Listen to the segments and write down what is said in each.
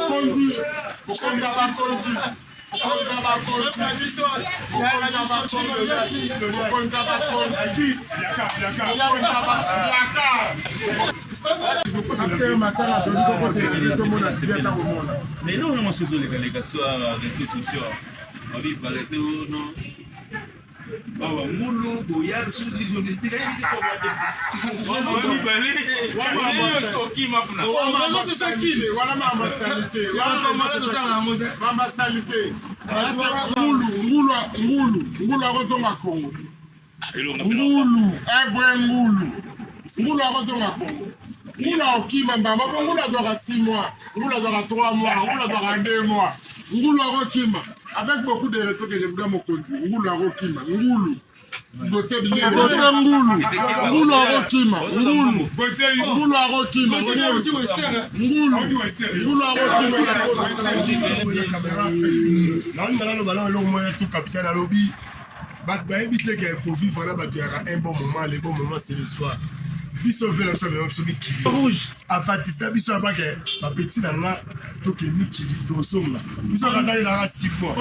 Mokonzi, mokonzi ya bakonzi, mokonzi ya bakonzi, mokonzi ya bakonzi, mokonzi ya bakonzi. Mais non, non, soso leka leka sur réseaux sociaux. Abi parete non. Bawa ngulu boya soki okima kuna. Wana mama salite. Mama salite. Ngulu, ngulu, ngulu, ngulu akozonga Congo. Ngulu, un vrai ngulu. Ngulu akozonga Congo. Ngulu akokima mbamba mpo ngulu azwaka 6 mois, ngulu azwaka 3 mois, ngulu azwaka 2 mois. Ngulu akokima. Avec beaucoup de respect que je vous donne mokonzi, ngulu akokima. Ngulu. Gauthier Gauthier ngulu. Ngulu akokima. Ngulu. Ngulu akokima. Ngulu. Ngulu akokima. Nalinga naloba nano eloko moko ya tout capitaine alobi bato bayebi te ke kovivre na bato yaka un bon moment, le bon moment c'est le soir. Biso ve na biso amema biso mikili afatisa biso abake bapeti na nga toke mikili tozonga biso kazali naka 6 mois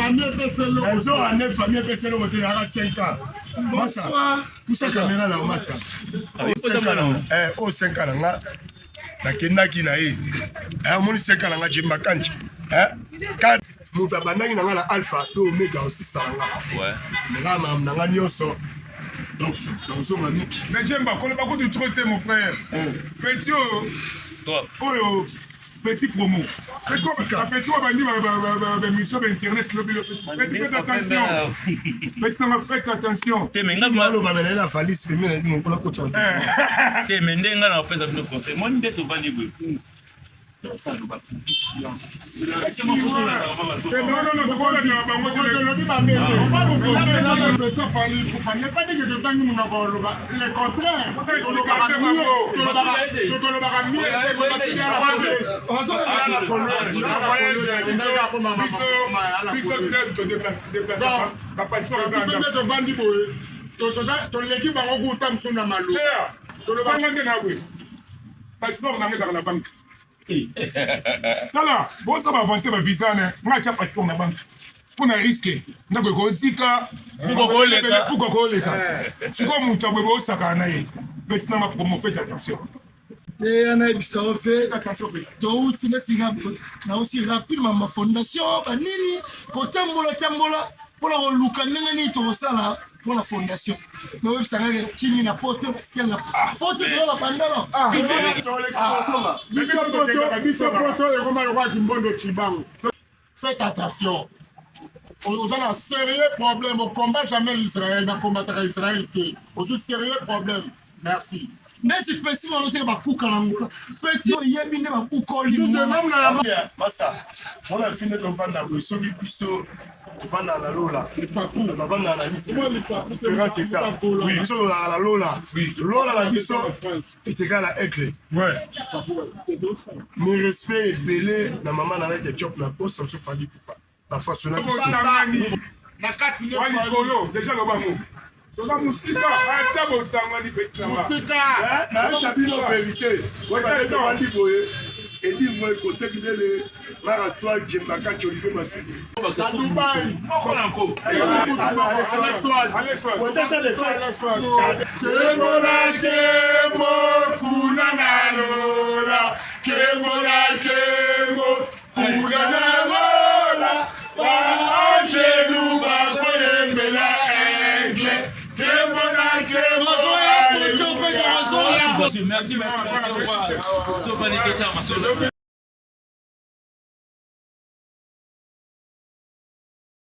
nzoka nde famille epesa eloko te yaka 5 ans. Masa pusa kamera na masa oyo 5 ans na nga nakendaki na ye omoni 5 ans na nga jemba kanji moto abandaki na nga na alpha to omega osisa na nga meka makambo na nga nyonso donc nazonga mikili. Mais Djemba, koloba kutu trop te mon frère. Petit oyo oyo petit promo. Petit oyo bandi ba mission ba internet lobi lobi. Petit faites attention. Petit nanga faites attention. Te mais nga aloba mais na valise pembeni na bino mpona kotya. Te mais nde nga na opesa bino conseil. Moi nde tovandi boye. Tolobi mabe te Fally Ipupa n'est pas dit que tozangi monoko oloba le contraire, tolobaka mieux, tolobaka mieux. Biso nde tovandi boye, toleki bango kuta mosusu na malu. Tolobaka nde na boye, passeport nanga ezalaka na banque. Tala, bosa ba aventure ba visa ne nga tia passeport na banque mpo na risque ndako ekozika, puka koleka. Sikoyo moto aboye bosakana na ye. Petit nanga promo, faites attention. Eya nayebisa yo fe touti nesinga nauti rapide mama fondation banini kotambola tambola mpona koluka ndenge nini tokosala mpona fondation. Noyebisa ngaki nakimi na poto natikali na poto toza na bandalo. Biso poto ekoma lokola kimbondo cibango. Faites attention, oza na sérieux problème. On combat jamais l'Israël, bakombataka Israël te. Ozwi sérieux problème. Merci. Neti pesi wana oteka bakuka na ngola peti oyebi nde babukoli. Masa mwana fine tovanda boye, soki biso tovandaka na lola, bavandaka na différence eza biso tozalaka na lola, lola na biso etekala na aigle. Mais respect ebele na mama na ngai Ketchup na poste biso Fally Ipupa bafaso na biso na kati likolo deja lobango toza mosika ata bosangani peti na mosika. Nayebisa bino verité, oyeba tovandi boye edingo ekoseki ndele mara swag Jembakachi Olivier Masudi na Dubai. Moko na nko. Kembo na kembo kuna na lola, kembo na kembo kuna na lola, baangelu bakoyembela aigle, kembo na kembo. Merci, merci, merci.